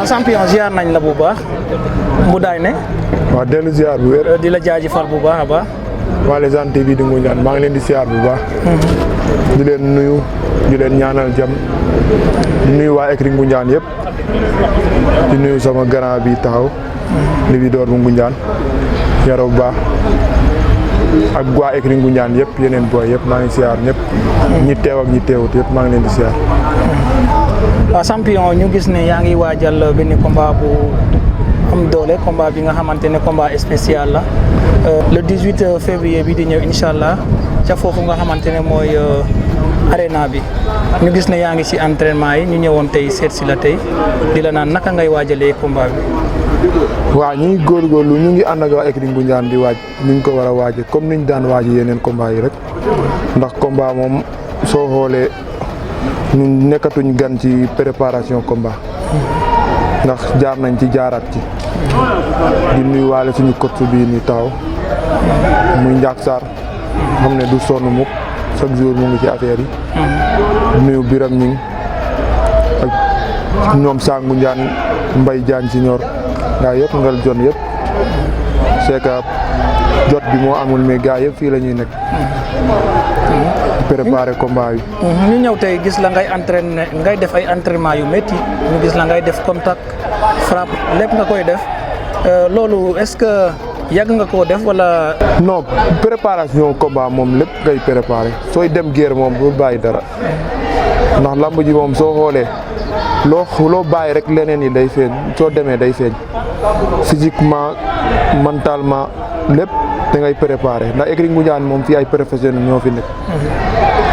champion ziar nañ la bu baax Mboudaay ne. waaw dellu ziar bu wér. di la jaajëfal bu baax a baax. waa Légende TV di Ngoundiane maa ngi leen di ziar bu baax. di leen nuyu di leen ñaanal jàmm di nuyu waa écurie Ngoundiane yëpp di nuyu sama grand bi taxaw. Libidor bu Ngoundiane yaroo bu baax ak waa écurie Ngoundiane yëpp yeneen booy yëpp maa ngi ziar ñëpp. ñi teew ak ñi teewut yëpp maa ngi leen di ziar. waaw champion ñu gis ne yaa ngi waajal benn combat bu am doole combat bi nga xamante ne combat spécial la le 18 février bi di ñëw incha allah ca foofu nga xamante ne mooy arena bi ñu gis ne yaa ngi ci entraînement yi ñu ñëwoon tey seet si la tey di la naan naka ngay waajalee combat bi. waaw ñu ngi góorgóorlu ñu ngi ànd ak waa écurie Ngoundiane di waaj ni ñu ko war a waaje comme niñ daan waaje yeneen combat yi rek ndax combat moom soo xoolee ñun nekkatuñ gan ci préparation combat ndax jaar nañ ci jaaraat ci di nuyu waale suñu coach bii ni taxaw muy Ndiak Sarr xam ne du sonn mukk chaque jour mu ngi ci affaire yi di nuyu Biram ñing ak ñoom saa Ngoundiane Mbaye Diagne Senior gaa yëpp ngal jon yëpp c'est que jot bi moo amul mais gaa yëpp fii la ñuy nekk préparer combat yi. ñu ñëw tey gis la ngay entraîner ngay def ay entraînement yu métti ñu gis la ngay def contact frappe lépp nga koy def loolu est-ce que yàgg nga koo def wala. non préparation combat moom lépp ngay préparer sooy dem guerre moom bul bàyyi dara ndax lamb ji moom soo xoolee loo bàyyi rek leneen yi day feeñ soo demee day feeñ physiquement mentalement lépp da ngay préparer ndax écurie Ngoundiane moom fii ay professionnels ñoo fi nekk.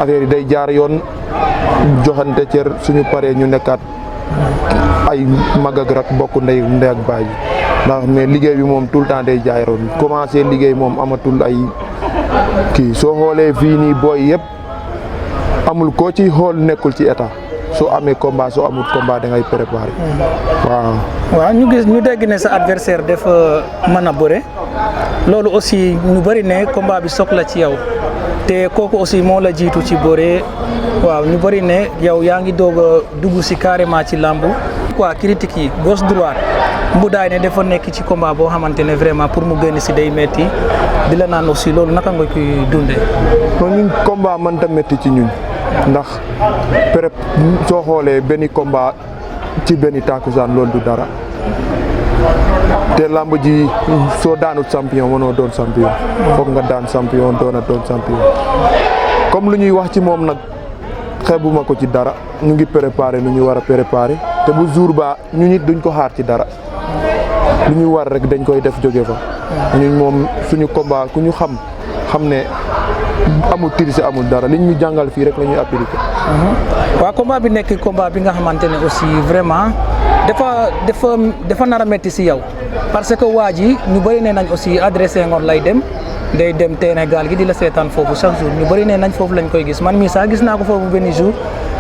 affaire yi day jaar yoon joxante cër suñu paree ñu nekkaat ay mag ak rak bokk ndey ak baay ndax mais liggéey bi moom tout le temps day jaay yoon commencé liggéey moom amatul ay kii soo xoolee fii nii booy yëpp amul koo ci xool nekkul ci état soo amee combat soo amul combat da ngay préparer. waaw ñu gis ñu dégg ne sa adversaire dafa mën a bëre loolu aussi ñu bëri ne combat bi soxla ci yow. te kooku aussi moo la jiitu ci bëre waaw ñu bëri ne yow yaa ngi doog a dugg si carrément ci làmbu quoi critique yi gauche droite Mboudaay ne dafa nekk ci combat boo xamante ne vraiment pour mu génn si day metti di la naan aussi loolu naka nga koy dundee. non ñun combat mënta metti ci ñun ndax prép soo xoolee benn combat ci benn takkusaan loolu du dara te lamb ji soo daanut champion mënoo doon champion foog nga daan champion doon champion comme lu ñuy wax ci moom nag xeebuma ko ci dara ñu ngi préparé nu ñu war a préparé te bu jour ba ñu nit duñ ko xaar ci dara lu ñu war rek dañ koy def jóge fa ñun moom suñu combat ku ñu xam ne amul triche amul dara liñ ñu jàngal fii rek la ñuy appliquer. waaw combat bi nekk combat bi nga xamante ne aussi vraiment dafa nar a métti si yow parce que waa ji ñu bëri ne nañ aussi adressé ngoon lay dem day dem terrain gaal gi di la seetaan foofu chaque jour ñu bëri ne nañ foofu lañ koy gis man mii sax gis naa ko foofu benn jour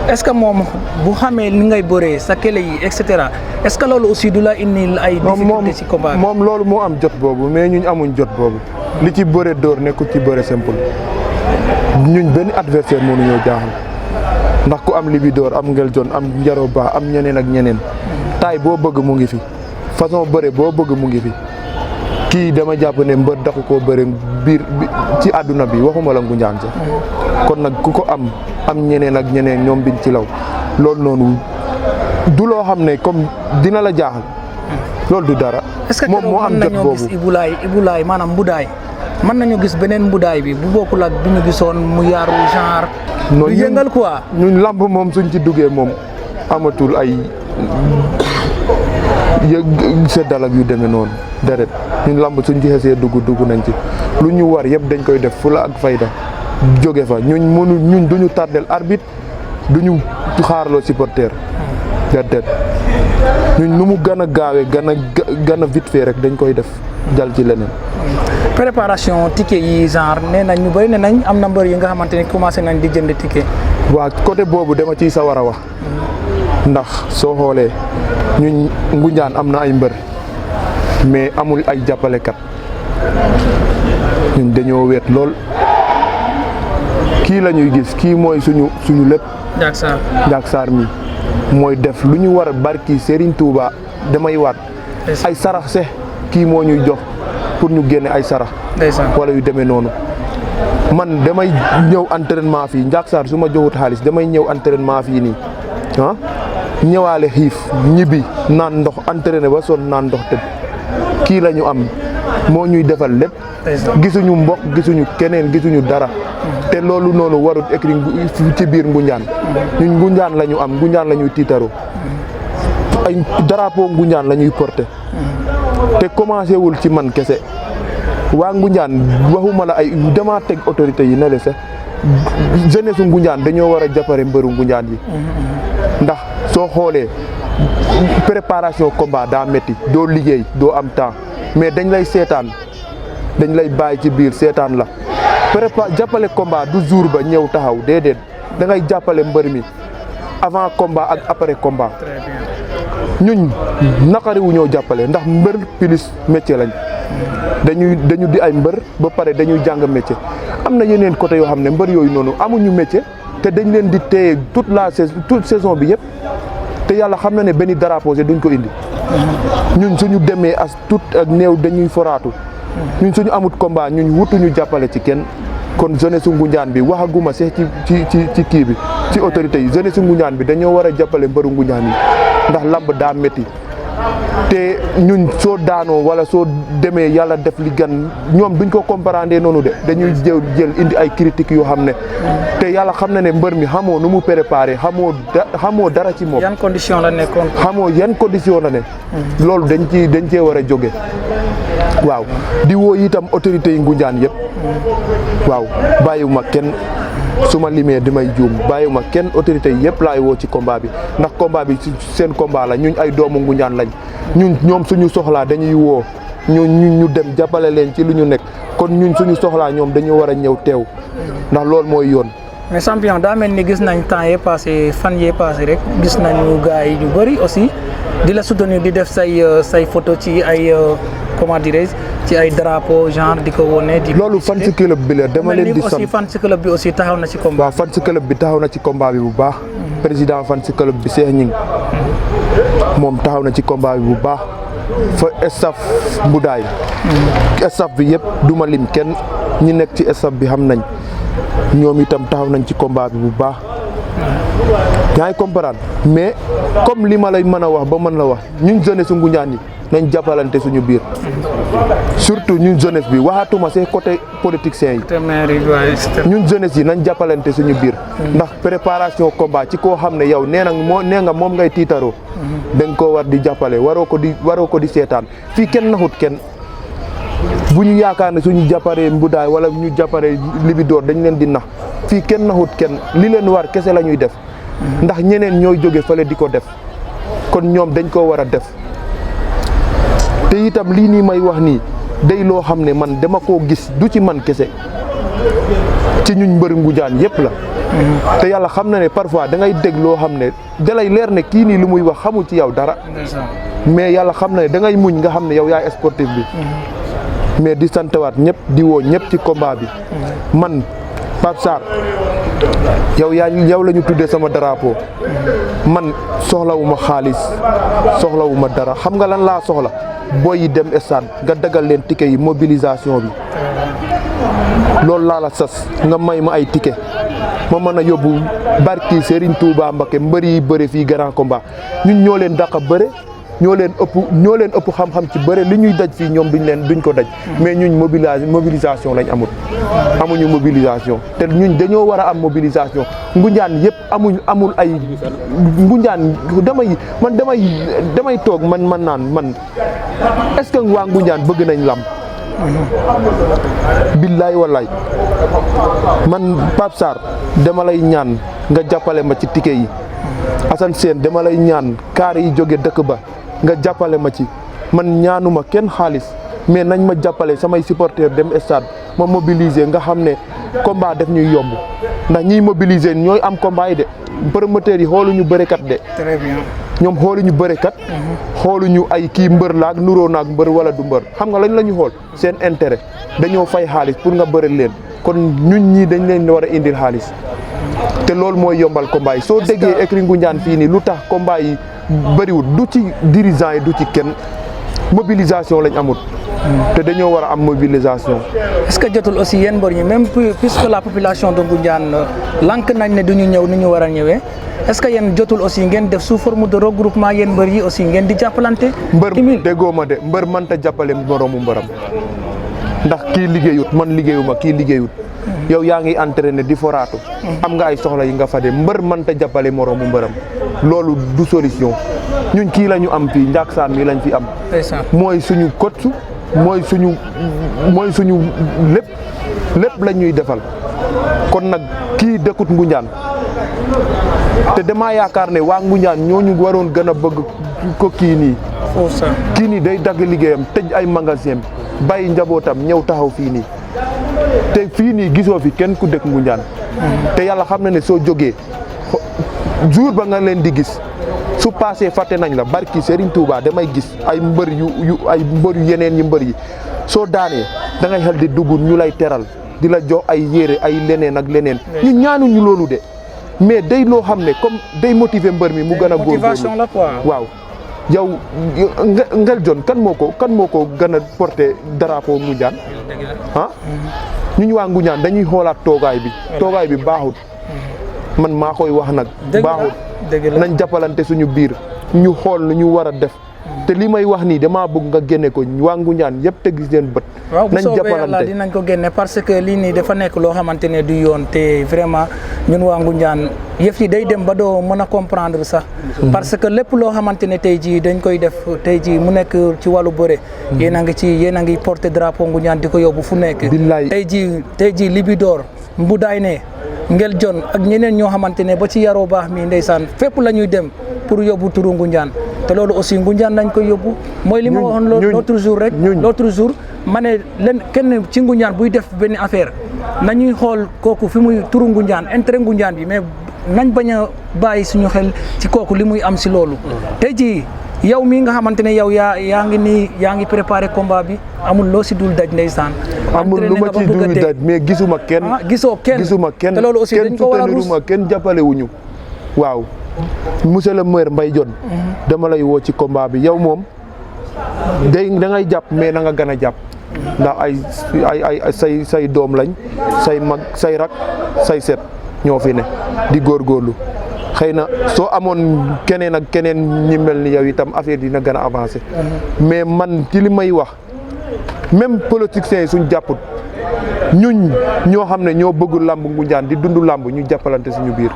est-ce que moom bu xamee ni ngay bëree sa kele yi et cetera est-ce que loolu aussi du la indil ay difficulté ci combat bi. moom loolu moo am jot boobu mais ñun amuñ jot boobu li ci bëre dóor nekkul ci bëre simple ñun benn adversaire mënuñoo jaaxal ndax ku am Libidor am Ngel Jon am Njaro Ba am ñeneen ak ñeneen taay boo bëgg mu ngi fi façon bëre boo bëgg mu ngi fi kii dama jàpp ne mbër daxu koo bëre biir ci àdduna bi waxuma la Ngoundiane sax kon nag ku ko am ñeneen ak ñeneen ñoom biñ ci law loolu noonu du loo xam ne comme dina la jaaxal loolu du dara. moom moo am jot boobu est-ce que mën nañoo gis Ibulaay maanaam Mboudaay mën nañu gis beneen Mboudaay bi bu bokkul ak bi ñu gisoon mu yaaru genre. du yëngal quoi. ñun lamb moom suñ ci duggee moom amatul ay seddal ak yu demee noonu déedéet ñun lamb suñ ci xesee dugg nañ ci lu ñu war yëpp dañ koy def fula ak fayda jóge fa ñun duñu tardel arbitre duñu xaarloo supporter déedéet ñun nu mu gën a gaawee gën a vite fait rek dañ koy def jàll ci leneen. préparation ticket yi genre nee nañ ñu bëri nee nañ am na mbër yi nga xamante ni commencé nañ di jënd ticket. waaw côté boobu dama ciy sawar a wax ndax soo xoolee ñun Ngoundiane am na ay mbër mais amul ay jàppalekat ñun dañoo weet lool kii la ñuy gis kii mooy suñu lépp. Ndiak Sarr mi mooy def lu ñu war a barki Serigne Touba damay waat ay sarax se kii moo ñuy jox pour ñu génne ay sarax wala yu demee noonu man damay ñëw entraînement fii Ndiak Sarr su ma joxut xaalis damay ñëw entraînement fii nii ñëwaale xiif ñibbi naan ndox entraîné ba sonn naan ndox tëdd kii la ñu am moo ñuy defal lépp gisuñu mbokk gisuñu keneen gisuñu dara te loolu noonu warut écrit ci biir Ngoundiane ñun Ngoundiane la ñu am Ngoundiane la ñuy tiitaroo ay drapeau Ngoundiane la ñuy porté te commencé wul ci man kese waa Ngoundiane waxuma la ay dama teg autorité yi ne le sax jeunesse su Ngoundiane dañoo war a jàppale mbëru Ngoundiane yi ndax soo xoolee préparation combat daa métti doo liggéey doo am temps mais dañ lay seetaan dañ lay bàyyi ci biir seetaan la jàppale combat du jour ba ñëw taxaw déedéet da ngay jàppale mbër mi avant combat ak après combat ñun naqari wu ñoo jàppale ndax mbër plus métier lañ dañu di ay mbër ba pare dañuy jàng métier am na yeneen côté yoo xam ne mbër yooyu noonu amuñu métier te dañ leen di téye toute saison bi yëpp te yàlla xam na ne benn drapeau duñ ko indi ñun suñu demee as tout ak néew dañuy foraatu ñun suñu amut combat ñun wutuñu jàppale ci kenn kon jeunesse su Ngoundiane bi waxaguma sax ci kii bi ci autorité yi jeunesse su Ngoundiane bi dañoo war a jàppale mbëru Ngoundiane yi ndax lamb daa métti te ñun soo daanoo wala soo demee yàlla def li gan ñoom duñ ko comprendre noonu de dañuy jël indi ay critiques yoo xam ne te yàlla xam na ne mbër mi xamoo nu mu préparé xamoo dara ci moom. yan condition la nekkoon. xamoo yan condition la ne. loolu dañ cee war a jóge waaw di woo itam autorités yi Ngoundiane yëpp. waaw bàyyiwuma kenn su ma limee damay juum bàyyiwuma kenn autorité yi yëpp laay woo ci combat bi ndax combat bi seen combat la ñun ay doomu Ngoundiane lañ ñoom suñu soxlaa dañuy woo ñu dem jàppale leen ci lu ñu nekk kon ñun suñu soxlaa ñoom dañu war a ñëw teew ndax loolu mooy yoon. mais champion daa mel ni gis nañ temps yee passé fan yee passé rek gis nañu gars yi ñu bëri aussi di la soutenir di def say photo ci ay comment dirais-je ci ay drapeau genre di ko wone di loolu fan si club bi la dama leen di sant aussi fan si club bi aussi taxaw na ci combat. waaw fan si club bi taxaw na ci combat bi bu baax. président fan si club bi Cheikh Ñing moom taxaw na ci combat bi bu baax fa staff Mbudaay staff bi yëpp duma lim kenn ñi nekk ci staff bi xam nañ ñoom itam taxaw nañ ci combat bi bu baax yaa ngi comprendre mais comme li ma lay mën a wax ba mën la wax ñun jeunesse su Ngoundiane yi nañ jàppalante suñu biir surtout ñun jeunesse bi waxatuma see côté politiciens yi ñun jeunesse yi nañ jàppalante suñu biir ndax préparation combat ci koo xam ne yow nee nga moom ngay tiitaroo da nga koo war di jàppale waroo ko di seetaan fii kenn naxut kenn bu ñu yaakaar ne suñu jàpparee Mbudaay wala ñu jàpparee Libidoor dañ leen di nax fii kenn naxut kenn li leen war kese la ñuy def ndax ñeneen ñooy jóge fële di ko def kon ñoom dañ koo war a def te itam lii nii may wax nii day loo xam ne man dama koo gis du ci man kese ci ñuñ mbëri Ngoundiane yëpp la te yàlla xam na ne parfois da ngay dégg loo xam ne dalay leer ne kii nii lu muy wax xamul ci yow dara mais yàlla xam na ne da ngay muñ nga xam ne yow yaay sportif bi mais di santawaat ñëpp di woo ñëpp ci combat bi man Pape Sarr yow la ñu tuddee sama drapeau man soxlawuma xaalis soxlawuma dara xam nga lan laa soxla booy yi dem stade nga dagal leen ticket yi mobilisation bi loolu laa la sas nga may ma ay ticket ma mën a yóbbu barki Serigne Touba Mbacké mbëri yi bëre fii grand combat ñun ñoo leen dàq bëre ñoo leen ëpp xam-xam ci bëre li ñuy daj fii ñoom duñ ko daj mais ñun mobilisation lañ amuñu mobilisation te ñun dañoo war a am mobilisation Ngoundiane yëpp amul ay Ngoundiane damay toog man naan man est-ce que waa Ngoundiane bëgg nañ lamb billaay wallaay man Pape Sarr dama lay ñaan nga jàppale ma ci ticket yi Assane Sène dama lay ñaan kaar yi jóge dëkk ba nga jàppale ma ci man ñaanuma kenn xaalis mais nañ ma jàppale samay supporters dem stade ma mobiliser nga xam ne combat def ñuy yomb ndax ñiy mobiliser ñooy am combat yi de promoteurs yi xooluñu bërekat de. Très bien. ñoom xooluñu bërekat. xooluñu ay kii mbër laag nuroo naag mbër wala du mbër xam nga lañ la ñu xool seen intérêt dañoo fay xaalis pour nga bëri leen kon ñun ñii dañ leen war a indil xaalis te loolu mooy yombal combat yi soo déggee écurie Ngoundiane fii nii lu tax combat yi bëriwul du ci dirigeant yi du ci kenn mobilisation lañ amut te dañoo war a am mobilisation. est-ce que jotul aussi yéen mbër ñi même puisque la population de Ngoundiane lank nañ ne duñu ñëw ni ñu war a ñëwee est-ce que yéen jotul aussi ngeen def sous forme de regroupement yéen mbër yi aussi ngeen di jàppalante. mbër déggoo ma de mbër mënta jàppale moroomu mbëram ndax kii liggéeyut man liggéeyuma kii liggéeyut yow yaa ngi entraîné di foraatu am nga ay soxla yi nga fa de mbër mënta jàppale moroomu mbëram loolu du solution ñun kii la ñu am fii Ndiak Sane mi lañ fi am mooy suñu coach mooy suñu lépp la ñuy defal kon nag kii dëkkut Ngoundiane te damaa yaakaar ne waa Ngoundiane ñooñu waroon gën a bëgg ko kii nii day dagg liggéeyam tëj ay magasin bàyyi njabootam ñëw taxaw fii nii te fii nii gisoo fi kenn ku dëkk Ngoundiane te yàlla xam na ne soo jógee jour ba nga leen di gis su passé fàtte nañ la barki Serigne Touba damay gis ay mbër yu yeneen yi mbër yi soo daanee da ngay xel di dugg ñu lay teral di la jox ay yére ay leneen ak leneen ñu ñaanuñu loolu de mais day loo xam ne comme day motiver mbër mi mu gën a góorgóorlu la quoi waaw yow Ngel John kan moo ko gën a porté drapeau Ngoundiane ah ñu waa Ngoundiane dañuy xoolaat toogaay bi baaxut man maa koy wax nag baaxut nañ jàppalante suñu biir ñu xool lu ñu war a def te li may wax nii damaa bëgg nga génne ko waa Ngoundiane yëpp te gis seen bët nañ jàppalante dinañ ko génne parce que lii nii dafa nekk loo xamante ne du yoon te vraiment ñun waa Ngoundiane yëf yi day dem ba doo mën a comprendre sax parce que lépp loo xamante ne tey jii dañ koy def tey jii mu nekk ci wàllu bëre yéen a ngi porté drapeau Ngoundiane di ko yóbbu fu nekk tey jii Libidor Mbudaay ne Ngel John ak ñeneen ñoo xamante ne ba ci yaroo baax mi ndeysaan fépp la ñuy dem pour yóbbu turu Ngoundiane te loolu aussi Ngoundiane lañ koy yóbbu mooy li ma waxoon l'autre jour ma ne leen kenn ci Ngoundiane buy def benn affaire nañuy xool kooku fi muy turu Ngoundiane intérêt Ngoundiane bi mais nañ bañ a bàyyi suñu xel ci kooku li muy am si loolu tey jii yow mii nga xamante ne yow yaa ngi préparé combat bi amul loo si dul daj ndeysaan amul lu ma ci dul daj mais gisuma kenn gisuma kenn te loolu aussi dañ ko war a ruus kenn jàppale wuñu waaw monsieur le maire Mbaye Dione dama lay woo ci combat bi yow moom da ngay jàpp mais na nga gën a jàpp ndax ay say doom lañ say mag say rak say set ñoo fi ne di góorgóorlu xëy na soo amoon keneen ak keneen ñi mel ni yow itam affaire dina gën a avancé mais man ci li may wax même politiciens yi suñ jàpput ñuñ ñoo xam ne ñoo bëgg làmb Ngoundiane di dund làmb ñu jàppalante suñu biir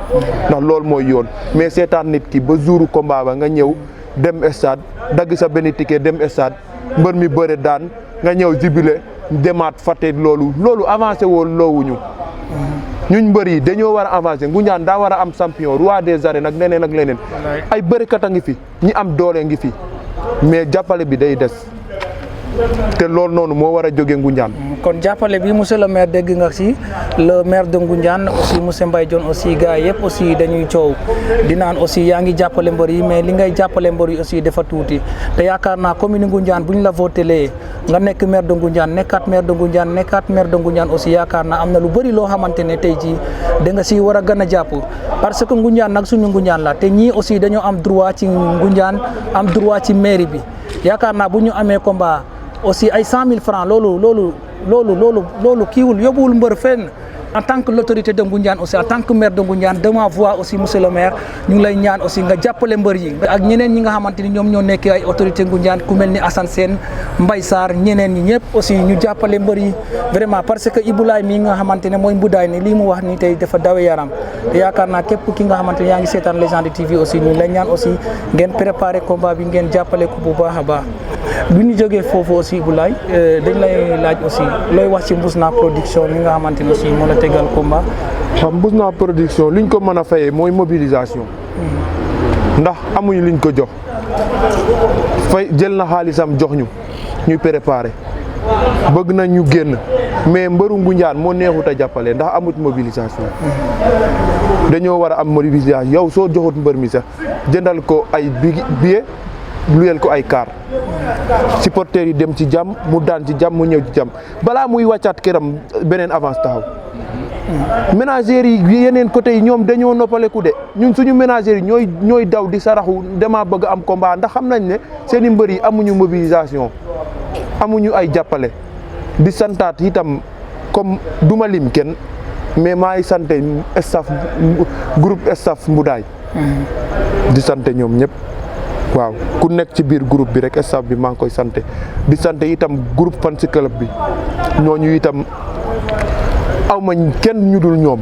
ndax loolu mooy yoon mais seetaan nit ki ba jouru combat ba nga ñëw dem stade dagg sa benn ticket dem stade mbër mi bëre daan nga ñëw jibile demaat fàtte loolu avancé woon loowuñu ñuñ mbër yi dañoo war a avancé Ngoundiane daa war a am champion roi des arènes ak leneen ak leneen ay bërikat a ngi fi ñi am doole ngi fi mais jàppale bi day des te loolu noonu moo war a jóge Ngoundiane kon jàppale bi monsieur le maire dégg nga si le maire de Ngoundiane aussi monsieur Mbaye Dione aussi gars yëpp aussi dañuy coow di naan aussi yaa ngi jàppale mbër yi mais li ngay jàppale mbër yi aussi dafa tuuti te yaakaar naa commune Ngoundiane bu ñu la votelee nga nekk maire de Ngoundiane nekkaat maire de Ngoundiane aussi yaakaar naa am na lu bëri loo xamante ne tey jii da nga si war a gën a jàpp parce que Ngoundiane nag suñu Ngoundiane la te ñii aussi dañoo am droit ci Ngoundiane am droit ci mairie bi yaakaar naa bu ñu amee combat aussi ay 100 000 francs loolu kiiwul yóbbuwul mbër fenn en tant que l'autorité de Ngoundiane aussi en tant que maire de Ngoundiane de ma voix aussi monsieur le maire ñu ngi lay ñaan aussi nga jàppale mbër yi ak ñeneen ñi nga xamante ni ñoom ñoo nekk ay autorité Ngoundiane ku mel ni Assane Sène Mbaye Sarr ñeneen ñi ñëpp aussi ñu jàppale mbër yi vraiment parce que Ibulaay mii nga xamante ne mooy mbudaay ni lii mu wax ni tey dafa dawe yaram te yaakaar naa képp ki nga xamante ne yaa ngi seetaan Légende TV aussi ñu lay ñaan aussi ngeen préparer combat bi ngeen jàppale ko bu baax a baax bu ñu jógee foofu aussi Ibulaay dañ lay laaj aussi looy wax ci Mbousnakh production mi nga xamante ne aussi moo la tegal combat. xam Mbousnakh production liñ ko mën a fayee mooy mobilisation ndax amuñu liñ ko jox fay jël na xaalisam jox ñu ñuy préparer bëgg na ñu génn mais mbëru Ngoundiane moo neexut a jàppale ndax amut mobilisation dañoo war a am mobilisation yow soo joxut mbër mi sax jëndal ko ay billet luyel ko ay car supporters yi dem ci jàmm mu daan ci jàmm mu ñëw ci jàmm balaa muy wàccaat këram beneen avance taxaw ménagères yi yeneen côté yi ñoom dañoo noppaleku de ñun suñu ménagères yi ñooy daw di saraxu dama bëgg am combat ndax xam nañ ne seen i mbër yi amuñu mobilisation amuñu ay jàppale di santaat itam comme duma lim kenn mais maa ngi sant staff groupe staff Mboudaay di sant ñoom ñëpp waaw ku nekk ci biir groupe bi rek staff bi maa ngi koy sant di sant itam groupe fan si club bi ñooñu itam aw ma kenn ñu dul ñoom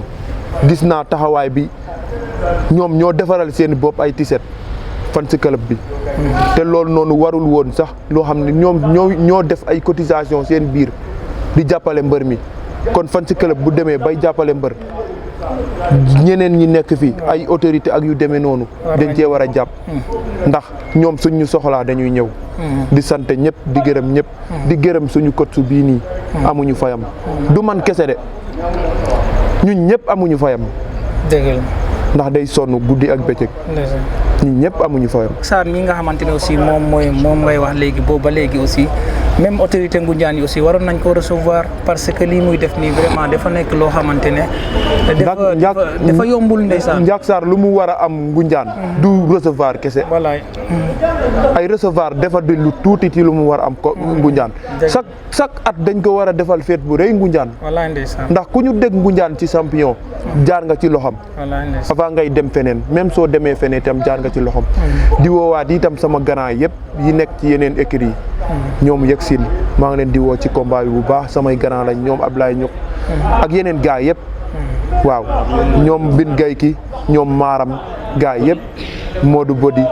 gis naa taxawaay bi ñoom ñoo defaral seen bopp ay tiset fan si club bi te loolu noonu warul woon sax loo xam ne ñoo def ay cotisation seen biir di jàppale mbër mi kon fan si club bu demee bay jàppale mbër ñeneen ñi nekk fi ay autorité ak yu demee noonu dañ cee war a jàpp ndax ñoom suñ ñu soxlaa dañuy ñëw di sant ñëpp di gërëm ñëpp di gërëm suñu coach su bii nii amuñu fayam du man kese de ñun ñëpp amuñu fayam dëgg ndax day sonn guddi ak bëccëg ñun ñëpp amuñu fayam. Sarr mi nga xamante ne aussi moom ngay wax léegi boobu ba léegi aussi même autorité Ngoundiane yi aussi waroon nañ ko recevoir parce que lii muy def nii vraiment dafa nekk loo xamante ne. dafa yombul ndeysaan. Ndiak Sarr lu mu war a am Ngoundiane du recevoir kese. wallaay. ay recevoir defal di lu tuuti ci lu mu war a am ko Ngoundiane. chaque at dañ ko war a defal fête bu rëy Ngoundiane. wallaay ndeysaan. ndax ku ñu dégg Ngoundiane ci champion. jaar nga ci loxam. wallaay ndeysaan. avant ngay dem feneen même soo demee feneen itam jaar nga ci loxam. di woowaat itam sama grand yëpp yi nekk ci yeneen écrits yi. ñoom yegg si maa ngi leen di woo ci combat bi bu baax samay grand lañ ñoom Ablaye Ñuk ak yeneen gars yëpp. waaw ñoom Bin Gay ki ñoom Maaram gars yëpp Modou Bodi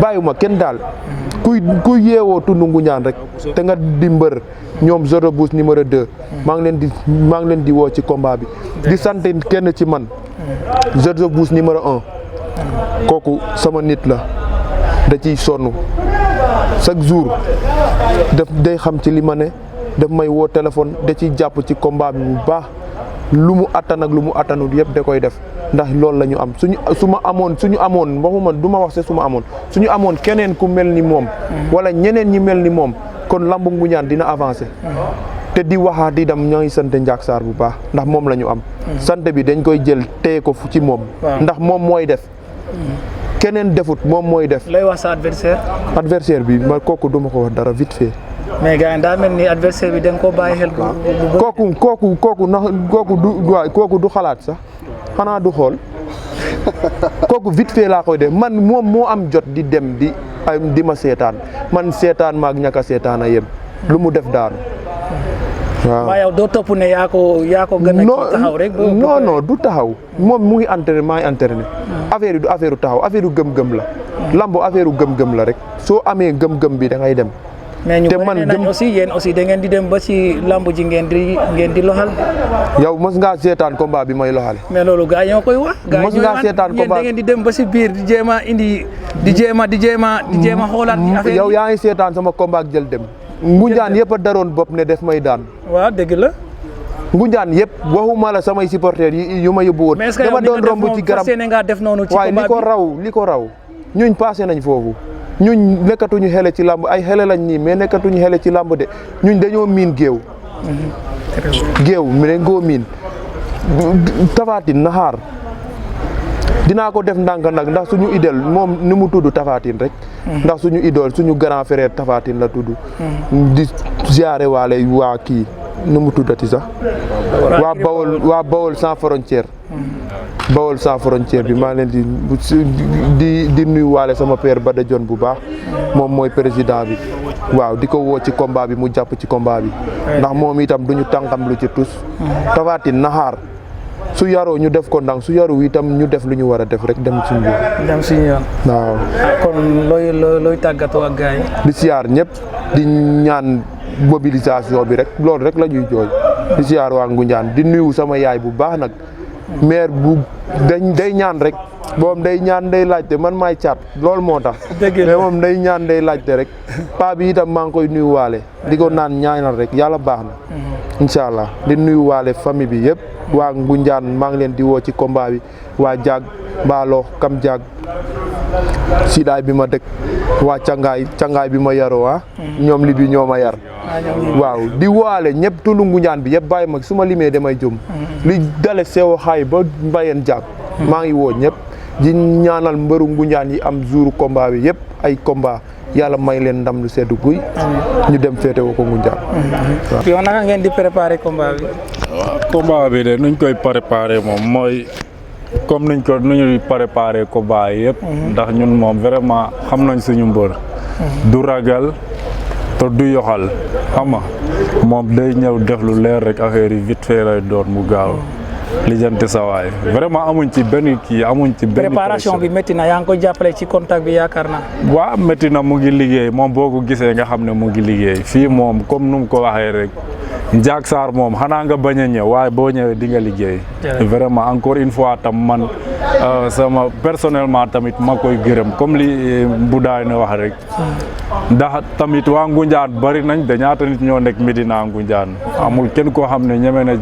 bàyyiwuma kenn daal kuy yeewoo tund Ngoundiane rek te nga di mbër ñoom Zoto Bous numéro 2 maa ngi leen di woo ci combat bi di sant kenn ci man Zoto Bous numéro 1 kooku sama nit la da ciy sonn chaque jour day xam ci li ma ne daf may woo téléphone da ciy jàpp ci combat bi bu baax lu mu attan ak lu mu attanul yëpp da koy def ndax loolu la ñu am suñu amoon waxuma du ma wax se suñu amoon keneen ku mel ni moom wala ñeneen ñi mel ni moom kon lambu Ngoundiane dina avancé te di waxaat di dem ñoo ngi sant Ndiak Sarr bu baax ndax moom la ñu am sant bi dañ koy jël téye ko ci moom ndax moom mooy def keneen defut moom mooy def. lay wax sa adversaire bi ma kooku duma ko wax dara vite fait. mais gars daa mel ni adversaire bi da nga koo bàyyi xel. kooku du xalaat sax xanaa du xool kooku vite fait laa koy def man moom moo am jot di dem di ma seetaan man seetaan maag ñàkk a seetaan a yem lu mu def daanu. waaw yow doo topp ne yaa ko gën a taxaw rek. non du taxaw moom mu ngi entraîné maa ngi entraîné affaire yi du affaire taxaw affaire gëm-gëm la. lambo affaire gëm-gëm la rek soo amee gëm-gëm bi da ngay dem. mais ñu bëri nañ aussi yéen aussi da ngeen di dem ba ci lamb ji ngeen di loxal. yow mos ngaa seetaan combat bi may loxale. mais loolu gars ñoo koy wax. mos ngaa seetaan combat da ngeen di dem ba ci biir di jéem a indi di jéem a xoolaat. affaire yow yaa ngi seetaan sama combat ak jël dem. Ngoundiane yëpp a daroon bopp ne def may daan. waaw dëgg la. Ngoundiane yëpp waxuma la samay supporters yu ma yóbbu woon. dama doon romb ci garab waaye li ko raw ñuñ passé nañ foofu ñuñ nekkatuñu xele ci làmb ay xele lañ nii mais nekkatuñu xele ci làmb de ñuñ dañoo miin géew. géew mi dañ koo miin Tafatine na xaar dinaa ko def ndànk nag ndax suñu idole moom ni mu tudd Tafatine rek. ndax suñu idole suñu grand frère Tafatine la tudd. di ziare waale waa kii nu mu tuddati sax. waa Bawol sans frontière. Bawol sans frontière bi maa leen di nuyu waale sama père Bada Dione bu baax moom mooy président bi waaw di ko woo ci combat bi mu jàpp ci combat bi ndax moom itam duñu tànkam lu ci tus Tafatine naxaar su yaroo ñu def ko ndànk su yaru itam ñu def lu ñu war a def rek dem suñu yoon waaw kon looy tàggatoo ak gars yi di siyaar ñëpp di ñaan mobilisation bi rek loolu rek la ñuy jooy di siyaar waa Ngoundiane di nuyu sama yaay bu baax nag maire bu day ñaan rek moom day ñaan day laajte man maay caat loolu moo tax mais moom day ñaan day laajte rek paa bi itam maa ngi koy nuyu waale di ko naan ñaanal rek yàlla baax na incha allah di nuyu waale famille bi yëpp waa Ngoundiane maa ngi leen di woo ci combat bi waa Diag Mballo Kam Diag Sidaay bi ma dëkk waa cangaay bi ma yaroo ñoom li bi ñoo ma yar waaw di waale ñëpp tulu Ngunjaan bi yëpp bàyyi ma su ma limee damay jum li dale sewo xaay ba mbayeen jàpp maa ngi woo ñëpp di ñaanal mbëru Ngunjaan yi am jour combat bi yëpp ay combat yàlla may leen ndam lu seddu guy ñu dem féete woo ko Ngunjaan yow naka ngeen di préparer combat bi combat bi de nuñ koy préparer moom mooy comme nu ñuy préparer combat yi yëpp ndax ñun moom vraiment xam nañ suñu mbër du ragal te du yoxal xam nga moom day ñëw def lu leer rek affaire yi vite fait lay doon mu gaaw lijjanti sawaay vraiment amuñ ci benn kii amuñ ci benn préparation bi métti na yaa ngi koy jàppale ci contact bi yaakaar naa waaw métti na mu ngi liggéey moom boo ko gisee nga xam ne mu ngi liggéey fii moom comme nu mu ko waxee rek Ndiak Sarr moom xanaa nga bañ a ñëw waaye boo ñëwee di nga liggéey vraiment encore une fois tam man sama personnellement tamit ma koy gërëm comme li Mboudaay ne wax rek ndax tamit waa Ngunjaan bari nañ da ñaata nit ñoo nekk Medina Ngunjaan amul kenn koo xam ne ñeme na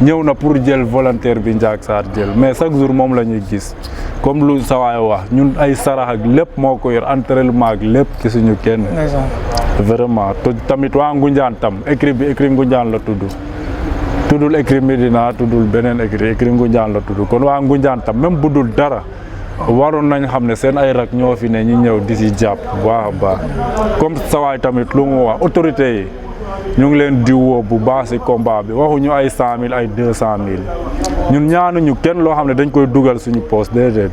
ñëw na pour jël volontaire bi Ndiak Sarr jël mais chaque jour moom la ñuy gis comme lu sawaay wax ñun ay sarax ak lépp moo ko yor entraînement ak lépp ci suñu kenn vraiment te tamit waa Ngunjaan tam écrit bi écrit Ngunjaan la tuddul écrit Medina tuddul beneen écrit Ngunjaan la tudd kon waa Ngunjaan tam même bu dul dara waroon nañ xam ne seen ay rak ñoo fi ne ñu ñëw di si jàpp baax a baax comme sawaay tamit lu mu wax autorité yi ñu ngi leen di woo bu baax si combat bi waxuñu ay 100 000 ay 200 000 ñun ñaanuñu kenn loo xam ne dañ koy dugal suñu poste déedéet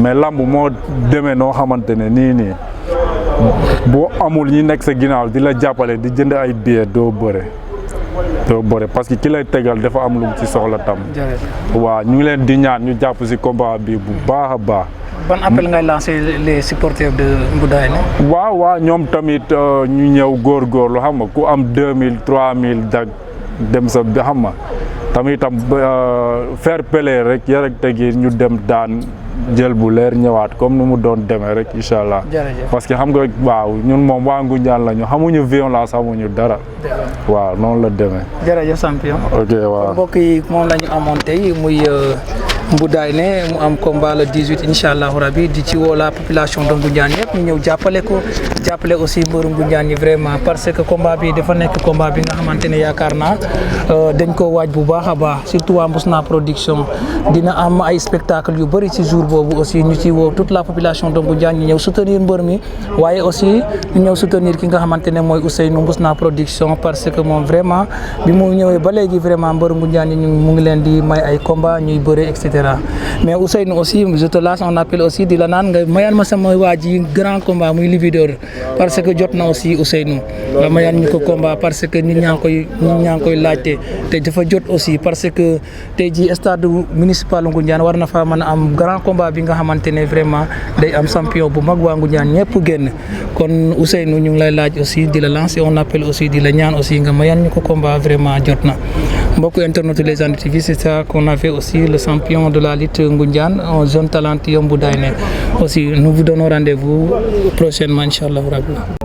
mais lamb moo demee noo xamante ne nii boo amul ñi nekk sa ginnaaw di la jàppale di jënd ay billets doo bëre parce que ki lay tegal dafa am lu mu ci soxla tam waaw ñu ngi leen di ñaan ñu jàpp si combat bi bu baax a baax ban appel ngay lancer les supporters de Mboudaay ne waaw ñoom tamit ñu ñëw góorgóorlu xam nga ku am 2000 3000 dag dem sa bi xam nga tamit tam fair play rek yar ak tegi ñu dem daan jël bu leer ñëwaat comme nu mu doon demee rek incha allah parce que xam nga waaw ñun moom waa Ngunjaan la ñu xamuñu violence xamuñu dara waaw noonu la demee jërëjëf champion ok waaw mbokk yi moom la ñu amoon tey muy Mboudaay ne mu am combat le 18 incha allahu rabi di ci woo la population de Ngunjaan yëpp ñu ñëw jàppale ko jàppale aussi mbëru Ngunjaan yi vraiment parce que combat bi dafa nekk combat bi nga xamante ne yaakaar naa dañ ko waaj bu baax a baax surtout waa Mbusna production dina am ay spectacle yu bëri ci jour boobu aussi ñu ci woo toute la population de Ngunjaan ñu ñëw soutenir mbër mi waaye aussi ñu ñëw soutenir ki nga xamante ne mooy Ousseynou Mbusna production parce que moom vraiment bi mu ñëwee ba léegi vraiment mbëru Ngunjaan yi mu ngi leen di may ay combat ñuy bëre et cetera mais Ousseynou aussi je te lance un appel aussi di la naan nga mayaan ma sama waa ji grand combat muy Libidor parce que jot na aussi Ousseynou nga mayaan ñu ko combat parce que nit ñaa ngi koy laajte te dafa jot aussi parce que tey ji stade municipal Ngunjaan war na fa mën a am grand combat bi nga xamante ne vraiment day am champion bu mag waa Ngunjaan ñëpp génn kon Ousseynou ñu ngi lay laaj aussi di la lancer un appel aussi di la ñaan aussi nga mayaan ñu ko combat vraiment jot na mbokk internet Les Andes TV c'est ça qu'on avait aussi le champion de la lutte Ngunjaan un jeune talentueux Mboudaay ne aussi nous vous donnons rendez-vous prochainement inchallah rabbi